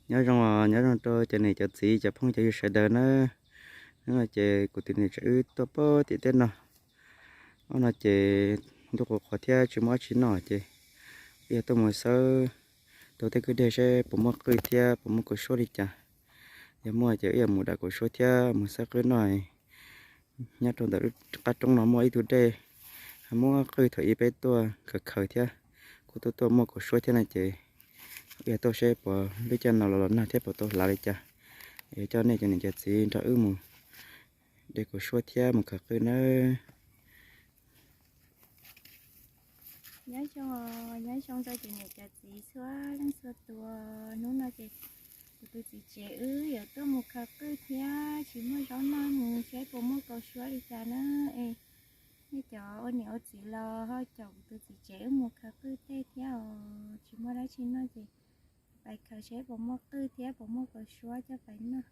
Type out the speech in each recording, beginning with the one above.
Nyob zoo, nyob zoo rau cov niam cov txiv cov phooj cov ywg sawv daws na. Hnub no ces kuv tus niam tsev wb tuaj pem tim teb no. Ob no ces ntuj qhuav qhuav thiab tsis muaj dab tsi noj ces wb yog tuaj mus xawb rau tej kwj deg seb puas muaj qwj thiab puas muaj kaus suab li cas. Yog muaj ces wb yog mus dam kaus suab thiab mus xawb qwj noj. Nyob rau ntawm lub qab roob no muaj ib tug dej, muaj qwj thaum ub peb tuaj khaws khaws thiab, kuj tuaj tuaj muaj kaus suab thiab no ces wb yog tuaj seb puas lub caij no los los nag thiab puas tau hlav li cas. Yog coj nej cov niam cov txiv nrog wb mus de kaus suab thiab mus khaws qwj nawb. Nyob zoo, nyob zoo rau cov niam cov txiv txhua leej txhua tus. Hnub no ces kuv tus txiv tsev wb yuav tuaj mus khaws qwj thiab tsis muaj zaub noj mus seb puas muaj kaus suab li cas na. Es nej cov ua niam ua txiv los ho caum kuv tus txiv tsev wb mus khaws qwj tej thiab os, tsis muaj dab tsi noj ces pais khaws seb puas muaj qwj thiab puas muaj kaus suab coj pais noj.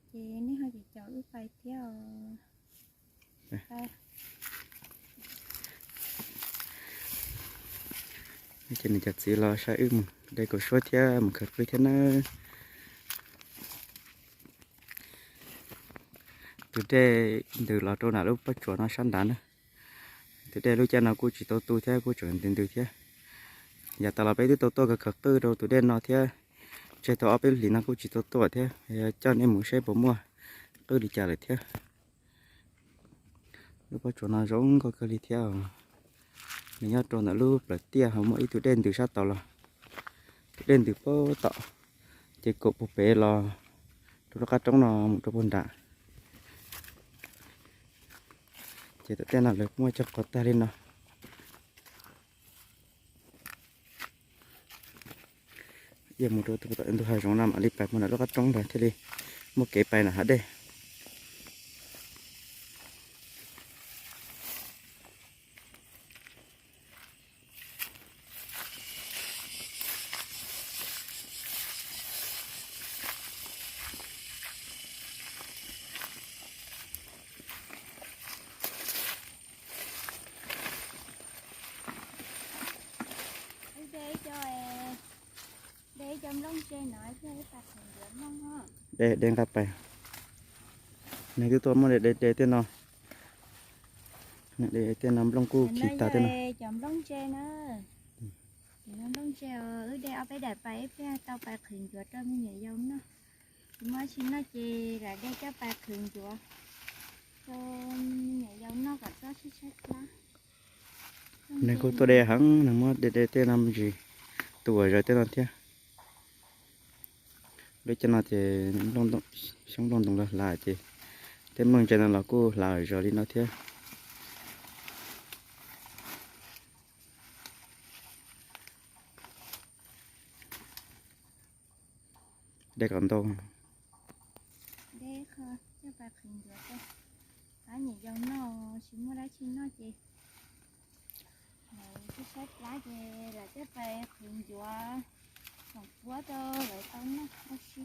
Ces nej ho caum caum wb pais thiab os. Ces niam cov txiv los saib wb mus de kaus suab thiab mus khaws qwj thiab nawb. Tus dej ntws los rau nram lub pob tsuas no sab nrad na. Tus dej lub caij no kuj tsis tau tu thiab kuj tseem ntws ntws thiab. Yav tas los peb twb tau tuaj khaws qwj rau tus dej no thiab, tseg tau ob peb lub hlis no kuj tsis tau tuaj thiab. Coj nej mus seb puas muaj qwj li cas lawm thiab. Lub pob tsuas no zoo nkauj kawg li thiab. Nws nyob rau ntawm lub plawv tiaj ho muaj ib tug dej ntws sab tod los, tus dej ntws puag tom, ces kaum puag pem los rau lub qab roob no mus rau puag nram. Ces tom tej no lawv muaj cog qos tag li no. Yog mus rau tom ntug hav zoov no mam li pais mus nram lub qab roob ntawd thiaj li muaj kev pais nram hav dej. De cov nplooj ntse no thiaj li pais qhwv ncuav mloog. De de nqa pais. Nws twb tuaj muab de de tej no. De tej no nplooj kuj khi tag tej no. Cov nplooj ntse na. Cov nplooj ntse wb de ob peb daim pais ib pliag tau pais qhwv ncuav rau me nyuam yaus noj. Tsis muaj dab tsi noj ces lam de coj pais qhwv ncuav rau me nyuam yaus noj kom txhob tshaib tshaib plab. Nws kuj tuaj de heev, nws muab de de tej no me ntsis, tus uas zawv tej no thiab. Lub caij no ces xyoob nplooj ntoos los hlav ces tej nplooj ntse no los kuj hlav zog li no thiab. De kom ntau. De qho coj pais qhwv ncuav rau pab niam yau noj, tsis muaj dab tsi noj ces lawv tshaib tshaib plab ces lawv coj pais qhwv ncuav khoom puab rau lawv tau noj ua si.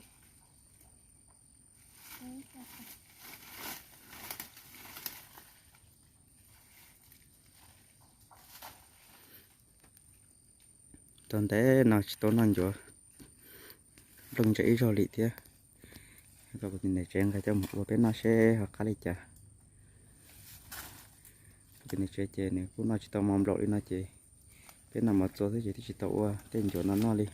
Tau ntev no tsis tau noj ncuav nplooj ntse ib zaug li thiab. Kuv tus niam tsev nqa coj mus ua peb noj seb ho qab li cas. Kuv tus niam tsev ces nws kuj noj tsis tau mov nplaum li no ces peb noj mov txua xwb ces twb tsis tau ua tej ncuav no noj li.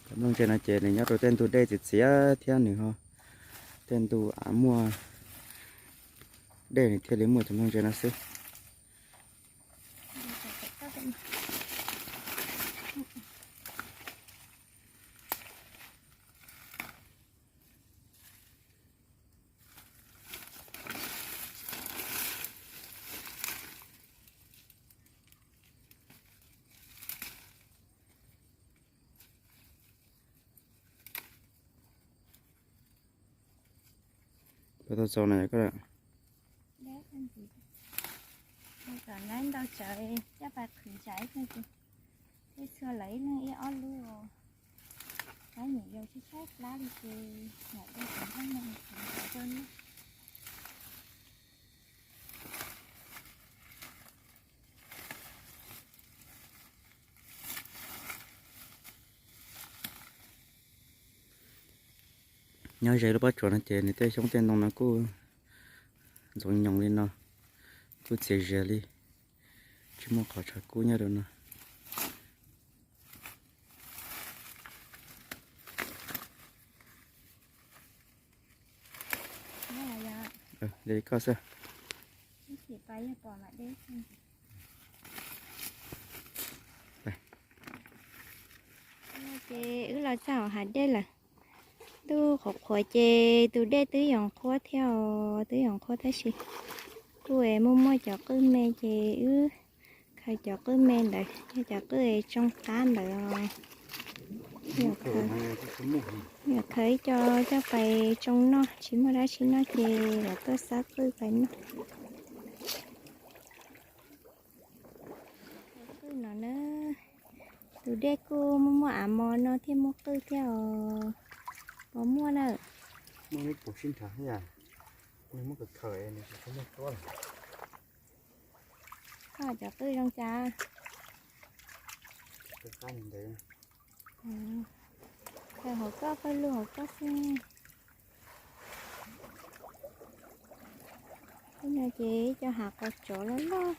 Cov nplooj ntse no ces nws nyob rau tej ntug dej txias txias thiab nws ho tej ntug av muaj dej nws thiaj li muaj cov nplooj ntse no xwb. Puas tau txaus na koj? Kom nab ntau tsawv coj pais qhwv tsam ib pliag ces tej txhua lawv ib leeg ib ob lub os. Niam yau tshaib tshaib plab li ces niam yau tseem noj no tseem rau na. Nyob ze lub pob tsuas no ces nws tej xyoob tej ntoo no kuj ntxoov nyoos li no, kuj txias zias li, tsis muaj qhov tshav kub nyob rau no. De koj xwb. Ces wb los txog hauv hav dej lawm. Ntuj qhuav qhuav ces tus dej twb yuav qhuav thiab os, twb yuav qhuav tab sis kuj es muaj muaj cov qwj me ces wb khaws cov qwj me ntawd, yog cov qwj tsoo qab ntawd os. Yuav khaws ib co coj pais tsoo noj, tsis muaj dab tsi noj ces los tuaj xab qwj pais noj. Qwj no na, tus dej kuj muaj muaj av mos no thiaj muaj qwj thiab os. Pos muaj na. Muaj ib puas sib nrhav thiab, nws muab khaws khaws nws tsis tshua muaj tuab lawm. Koj cov qwj zoo cas? Qab ntawd. Khaws hauv koj, koj lug hauv koj xwb. Tej no ces cov hav qos tsov loj loj.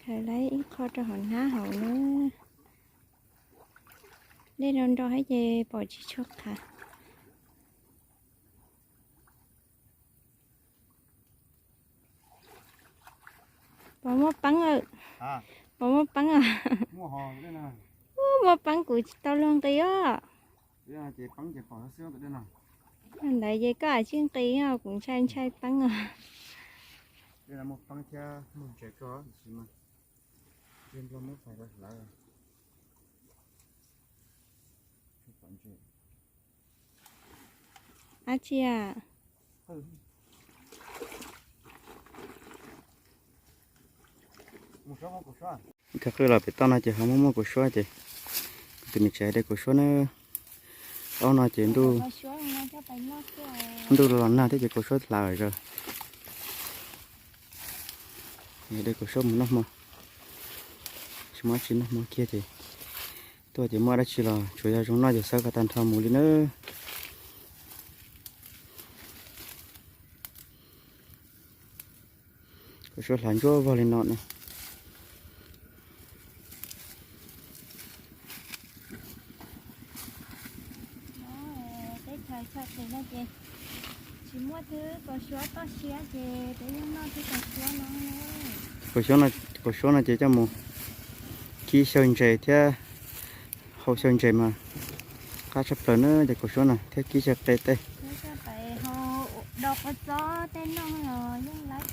Khaws lawm ib qho rau hauv hnab hauv na. Dej nro nro thiab ces pom tsis tshua qhav. Pos muaj peeb lawm. Pos muaj peeb os. Ub, muaj peeb kuv tsis tau luag nqis os. Ntawd ces koj lam tsij nqis os, kuv ntshai ntshai peeb os. Dab tsi a? Khaws qwj los pem toj no ces ho muaj muaj kua suab ces kuv tus me tsev de kua suab na. Ob no ces ntuj, ntuj los nag thiab ces kua suab hlav zog. De kua suab mus noj hmo, tsis muaj dab tsi noj hmo kiag ces tuaj ces muaj dab tsi los tsuas yog zoo noj ces xawb kom tag nrho mus li nawb. Kua suab hlav ntsuab vog li no na. Teb chaws tshaj phem no ces tsis muaj twb kua suab toj siab ces peb yeej noj twb kua suab no. Kua suab no ces coj mus kib xyaw ntses thiab hau xyaw ntses mas qab tshaj plaws na ces kua suab no thiab kib xyaw qe tej. Do kua txob tej noj los yeej lawv.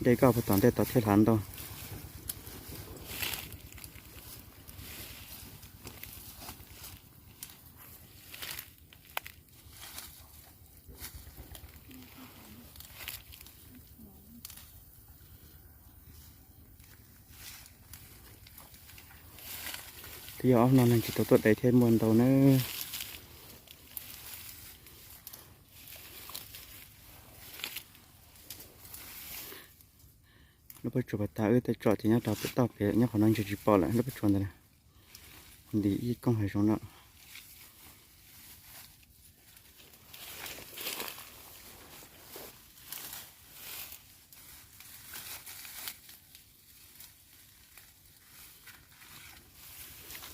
De koj puas tom ntej tod thiaj hlav ntau. Twb yog ob no neeg tsis tau tuaj de thiab muaj ntau nawb. Lub pob tsuas pas tas wb tej tsom ces nyob rau pem toj pem, nyob qhov no ntsia tsis pom lawm lub pob tsuas ntawd. Ntim ib koog hav zoov no.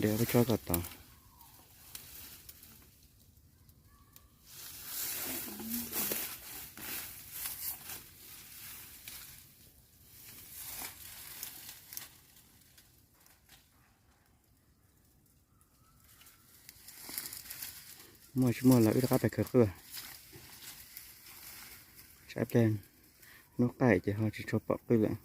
De pob tsuas kom tod. Muaj tsis muaj los wb rov qab pais khaws qwj. Tsam ib pliag hnub qaij ces ho tsis tshua pom qwj lawm.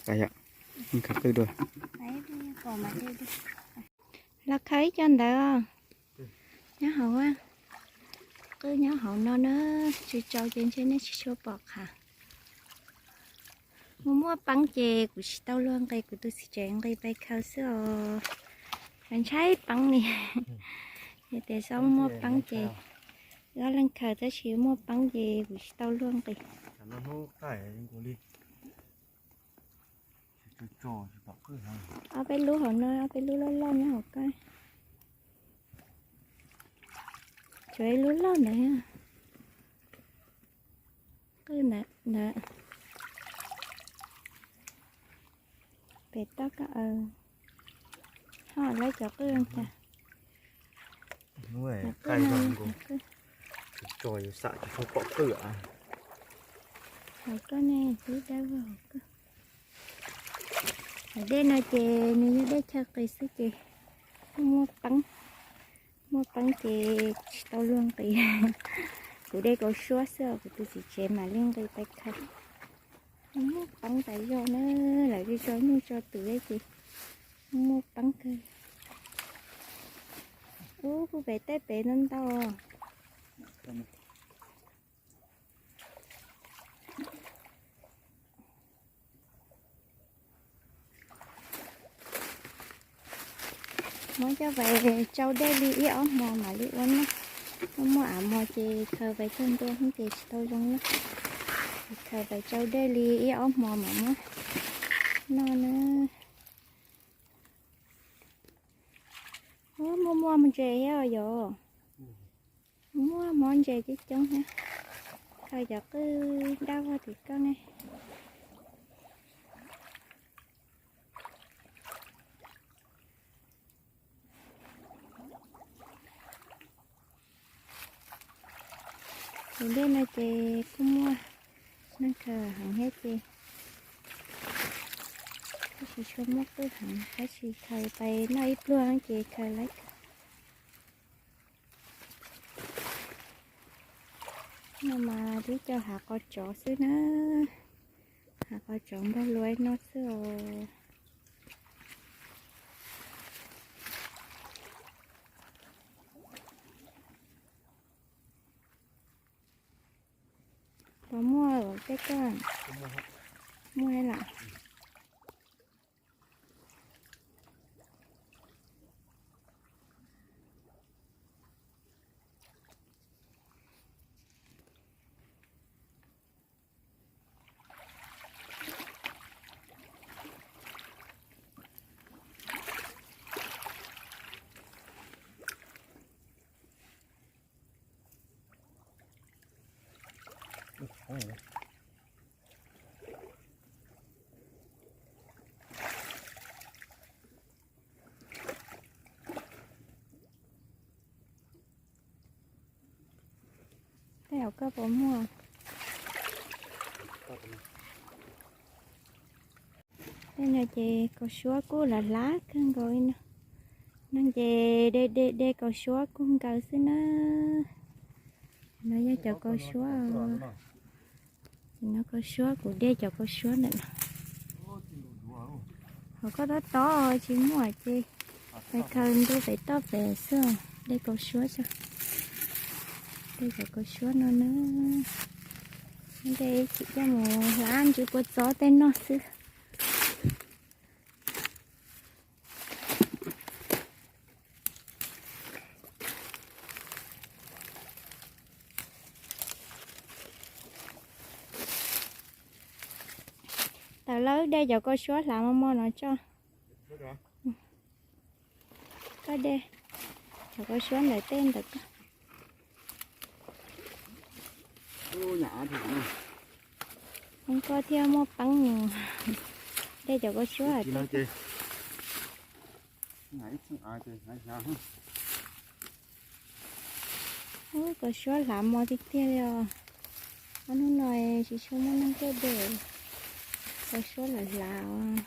Khaws qwj dua. Los khaws ib co ntawd os. Nyob hauv, qwj nyob hauv no na, tsis tsaus ces ntshe nej tsis tshua pom qhov. Muaj muaj peeb ces kuv tsis tau luag nqis, kuv tus txiv tsev nqis pais khaws xwb os. Ntshai peeb li. Yog tias tsis muaj peeb ces, ob leeg khaws tab sis muaj peeb ces kuv tsis tau luag nqis. Ob peb lub hauv no, ob peb lub loj loj nyob hauv ko. Tshuav ib lub loj ntawd. Qwj ntawd, ntawd. Pem toj ko, ho lawv cov qwj cas. Hauv ko ne, twb dawb vog hauv ko. Hauv dej no ces nws yog dej chaw qis xwb ces muaj peeb, muaj peeb ces tsis tau luag nqis. Kuv de kaus suab xwb os, kuv tus txiv tsev mam li nqis pais khaws. Muaj peeb tas zog na, lawv tso nyuj tso twm ces muaj peeb kawg. Ub, kuj pem tej pem ntau ntau. Muab coj pais tsau dej li ib ob hmo mam li ua noj. Muaj muaj av mos ces khaws pais tag ntua ces tsis tau zoo noj. Khaws pais tsau dej li ib ob hmo mam muab noj na. Muaj muaj ntses thiab yom. Muaj hmob ntses coob coob thiab. Khaws cov qwj dawb vog tim koj ne. Tus dej no ces kuj muaj neeg khaws heev thiab ces, tab sis tsis tshua muaj qwj heev, tab sis khaws pais noj ib pluag ces khaws lawm. No mas twb coj hav qos tsov xwb na, hav qos tsov npog luav no xwb os. Puas muaj tej koj? Muaj lam. Tej hauv koj puas muaj? Tej no ces kaus suab kuj lam hlav kawg nkaus li no. No ces de de de kaus suab kuj nkaus xwb na. No yog cov kaus suab. No kaus suab kuv de cov kaus suab ntawm no. Hauv koj tob tob tsis muaj ces pais khaws ntu pem toj pem xwb, de kaus suab tso. De cov kaus suab no na. De tsis coj mus hlav ntsws pua txob tej noj xwb. Tawm lawm, de cov kaus suab hlav mos mos no tso. Koj de cov kaus suab ntawm tej ntawm koj. Ub, koj thiaj muaj peeb mus de cov kaus suab hauv tej. Ub, kaus suab hlav mos tiag tiag li os. Ob hnub no tsis tshua muaj neeg tuaj de, kaus suab lam hlav os.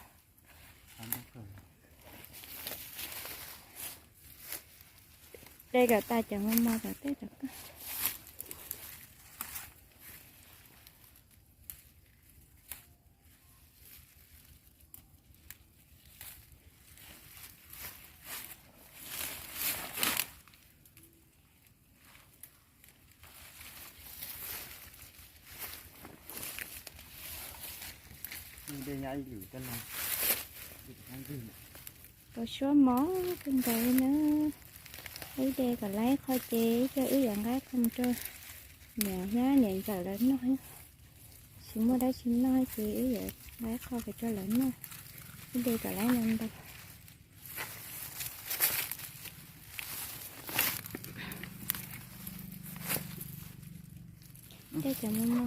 De kom tas cov mos mos tom tej tom koj. Tau suab mos kawg nkaus li na. Wb de kom laiv qho ces ib pliag wb yuav nqa qho mus rau niam thiab niam ntxawm lawv noj. Tsis muaj dab tsi noj ces wb yuav nqa qho kom rau lawv noj. Wb de kom laiv ntau ntau. Tej cov mos mos.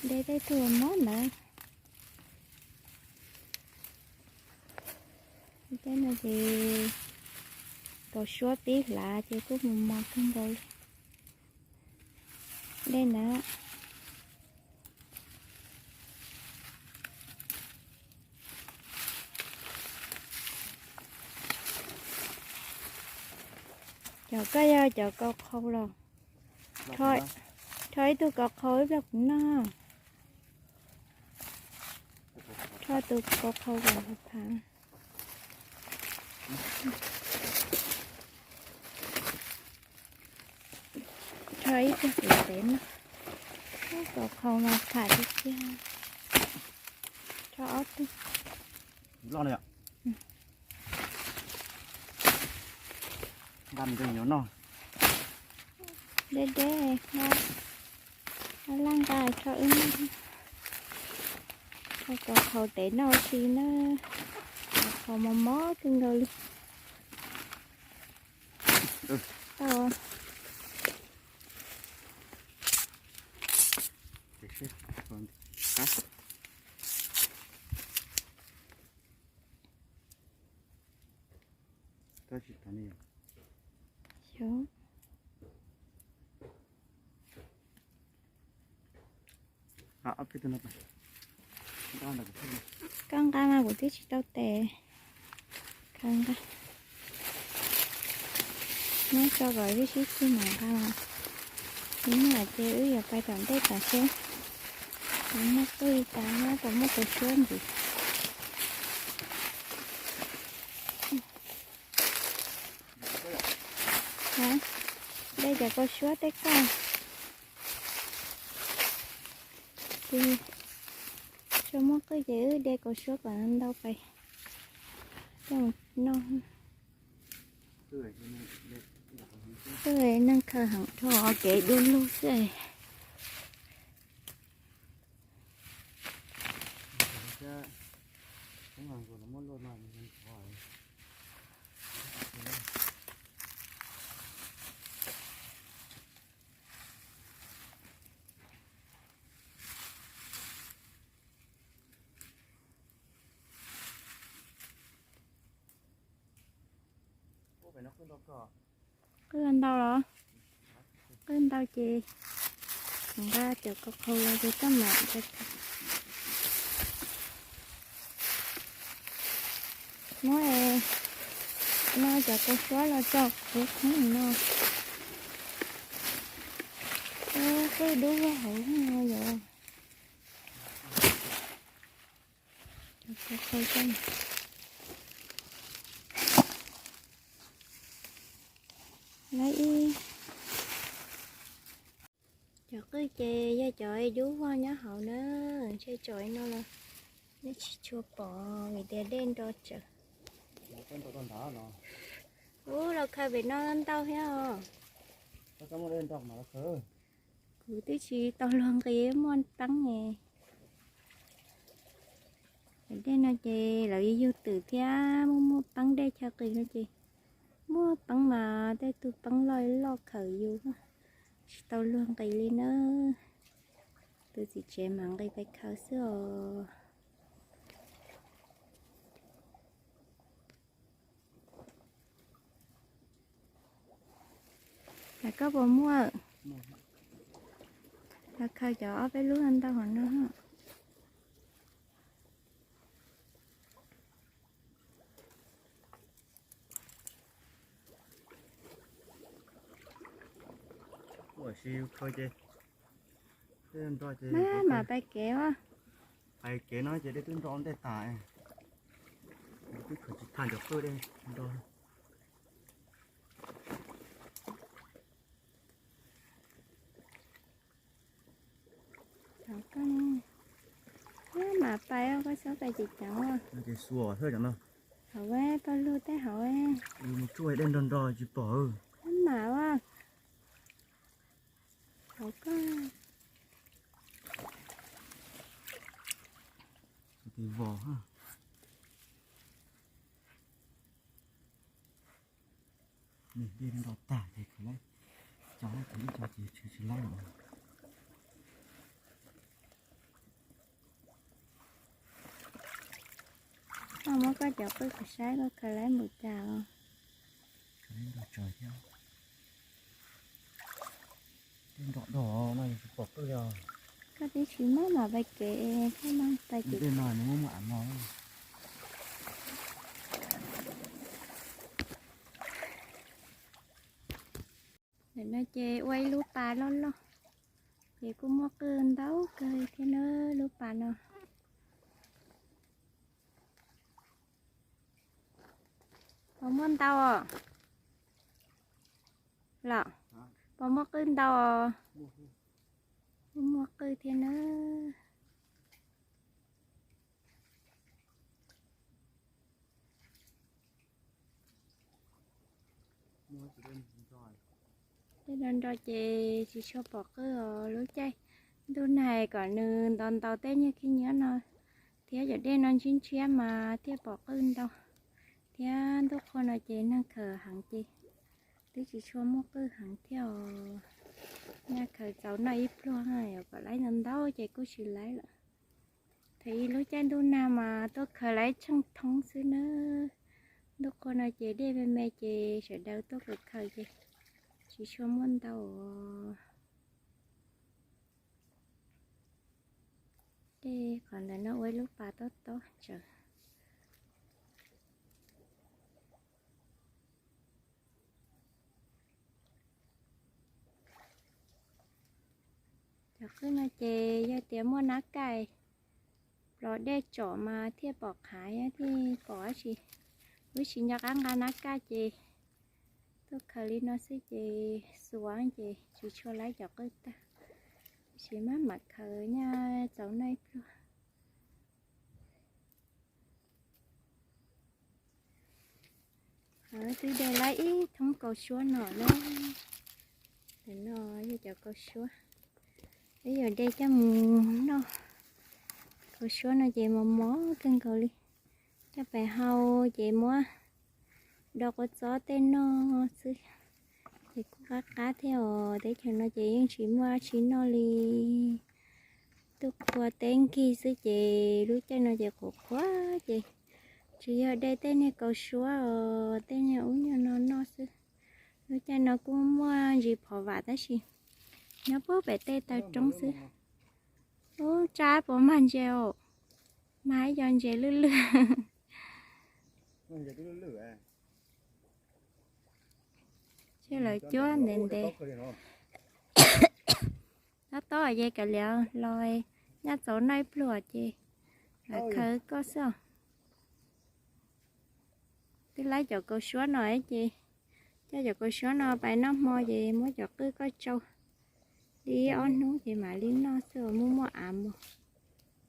De tej tug mos ntawd. Tej no ces tau suab pib hlav ces kuj mus mos kawg nkaus li. Dej ntawd. Cov koj yog cov kaus qhau los? Rho ib tug kaus qhau ib pliag kuv noj. Rho tus kaus qhau kom tham. Rho ib tug kuv tev noj. Kaus qhau mas tham tiag tiag. Rho ob tug. Deb deb, laj nqa rho wb noj. Kaus qhau tev noj ua si na. Kaus qhau mos mos kawg nkaus li. Tau. Koj nqa mas kuv twb tsis tau tes. Khaws nqa. Muab tso kom wb sib ceg mam nqa. Ib yam ces wb yuav pais tom ntej tom seb puas muaj qwj tas, puas muaj kaus suab ntxiv. De cov kaus suab tej koj. Ces tsuas muaj qwj ces wb de kaus suab kom ntau pais coj mus noj. Twb neeg khaws heev dhau kev du lug xwb. Qwj ntau los? Qwj ntau ces nqa cov kaus qhau los ces koj mam muab no cov kaus suab los tso kuv qhov no. Qwj dub hauv no yom. Cov kaus qhau, lawv ib, cov qwj ces yog cov dub vog nyob hauv na, ntshe tsom no los nej tsis tshua pom vim tias dej nro tsawv. Ub, los khaws pem no ntau thiab os. Kuv twb tsis tau luag nqis muaj teeb ne. Dej no ces lawv yug twm thiab muaj muaj peeb dej chaw qis no ces muaj peeb mas tej tug peeb loj loj khaws yus, tsis tau luag nqis li na. Tus txiv tsev mas nqis pais khaws xwb os. Koj puas muaj? Los khaws cov ob peb lub ntau hauv no. Ua si khaws ces, mas pais kev, pais kev no ces dej twb nro ntej tas. Ib qho tsis thaj cov qwj dej nrog. Hauv koj ne, mam pais, koj xub pais tsis ceev. Ces xuas xwb cov no. Hauv paj lug tej hauv. Mus tsuaj dej nrog nrog tsis pom. Mam a. Hauv koj. Tes vos. Nws dej nrog tag ces khaws laib, cov laib ces ib co ces tshwm tsis laib lawm. Koj muab koj cov qwj kuv saib koj khaws laib npaum cas os. Khaws laib nrog tsawg thiab. Tej nrog dog no yus tsis pom qwj os. Koj twb tsis muab mam pais kev, koj mam pais kev. Tej no nws muaj muaj av no. Ntawm no ces ua ib lub pas loj loj, ces kuj muaj qwj ntau kawg thiab na lub pas no. Puas muaj ntau os? Los, puas muaj qwj ntau os? Muaj qwj thiab na. Tej nrog nrog ces tsis tshua pom qwj os. Lub caij ntuj nag kom nws ntaus ntaus tej nyuag khib nyiab no thiab cov dej no ntshiab ntshiab mas thiaj pom qwj ntau. Thiab ntuj qhua no ces neeg khaws heev ces twb tsis tshua muaj qwj heev thiab os. Nyaj khaws txaus noj ib pluag, yuav kom laib ntau ntau ces kuj tsis laib lawm. Thaum ub lub caij ntuj nag mas tuaj khaws laib tsheej thoob xwb na. Ntuj qhua no ces dej me me ces sawv daws tuaj khaws khaws ces tsis tshua muaj ntau os. Dej qhov ntawm no ua ib lub pas tob tob tsawv. Cov qwj no ces yog tias muaj nab kaj, plos dej tsom mas thiaj pom qhav thiaj pom dab tsi. Wb tsis nco qab nqa nab kaj ces tuaj khaws li no xwb ces xuav ces tsis tshua laib cov qwj tag. Tab sis maj mam khaws nyaj txaus noj ib pluag. Twb de laib ib thoob kaus suab no na. Tam no yog cov kaus suab, wb yuav de coj mus noj. Kaus suab no ces mos mos kawg nkaus li. Coj pem hau ces muab do kua txob tej noj xwb. Ces kuj qab qab thiab os, teb chaws no ces yeej tsis muaj dab tsi noj li. Ntuj qhua teb nkig xwb ces lub caij no ces qhuav qhuav ces tsuas yog de tej niag kaus suab os, tej niag ub nyuag no noj xwb. Lub caij no kuj muaj ntsis phov vam tab sis nyob puag pem tej taw roob xwb. Ub, tsab puas mag ntses os? Mag ib co ntses lwj lwj. Ces lawv cuab ntev ntev. Tob tob ces kav liam los nyaj txaus noj ib pluag ces lawv khaws koj xwb os. Twb laib cov kaus suab no ces coj cov kaus suab no pais noj hmo ces muab cov qwj koj tsau li ob hnub ces mam li noj xwb, muaj muaj av mus.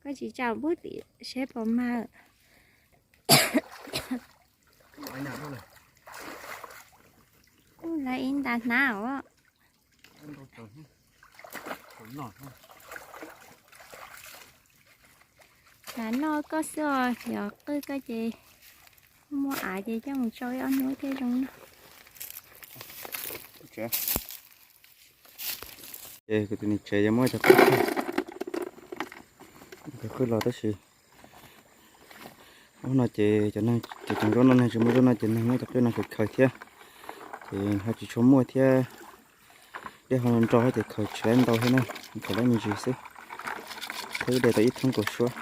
Koj tsis tsau pub tim seb puas mag. Lawv ib nta hnab os. Hnab noj koj xwb os, yog qwj koj ces muaj av ces coj mus tsau ib ob hnub thiaj zoo noj. Ces kuv tus niam tsev yuav muab cov qwj, cov qwj los tab sis ub no ces cov neeg ces tseem zaub no neeg tsis muaj zaub no ces neeg muab cov qwj no khaws khaws thiab, ces ho tsis tshua muaj thiab. Dej ho nro ces khaws tsis laib ntau thiab na, khaws laib me ntsis xwb. Thiab de tau ib thoob kaus suab.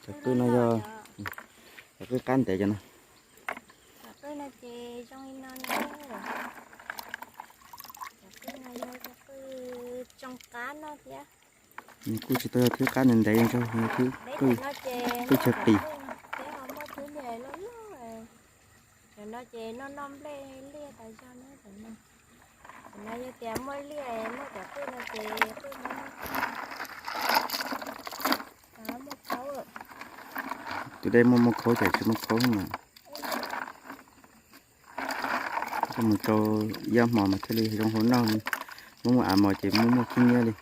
Cov qwj no yog cov qwj qab ntev cov no. Cov qwj no yog cov qwj tsoo qab noj thiab. Nws kuj tsis tau yog thwb qab ntev ntev nrog, thwb, kuj chaw qis. Tam no ces noj noj nplej liaj tas zog ne. Tam no yog tias muaj liaj muaj cov qwj no ces qwj muaj, muaj khaub. Tus dej muaj muaj khaub ces tsis muaj khaub mas. Koj mus rau ib ob hmo mas thiaj li zoo hauv noj, muaj muaj av mos ces muaj muaj khib nyiab li.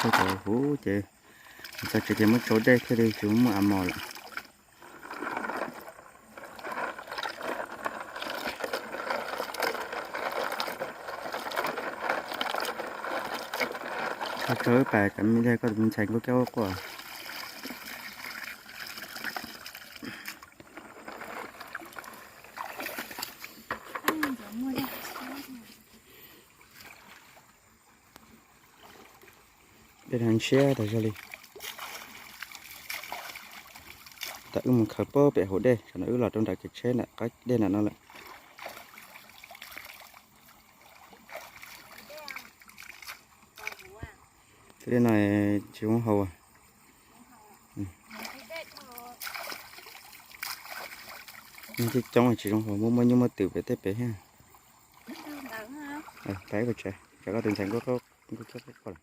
Txog thaum huv ces txog tsev ces muab tsau dej thiaj li tsis muaj av mos lawm. Tso rau wb pais cov me ntxhais, koj tus me ntxhais kuj kab quaj. Dej no ntshiab tas zog li. Tam wb mus khaws pem hauv dej, tam no wb los rau nram kev tsheb ntawm qab dej nram no lawm. Tej dej no tsis zoo haus. Coob coob tsis zoo haus, muaj muaj nyuj muaj twm pem tej pem thiab. Pais ib pes tsev, tsam koj tus ntxhais nkauj qab quaj lawm.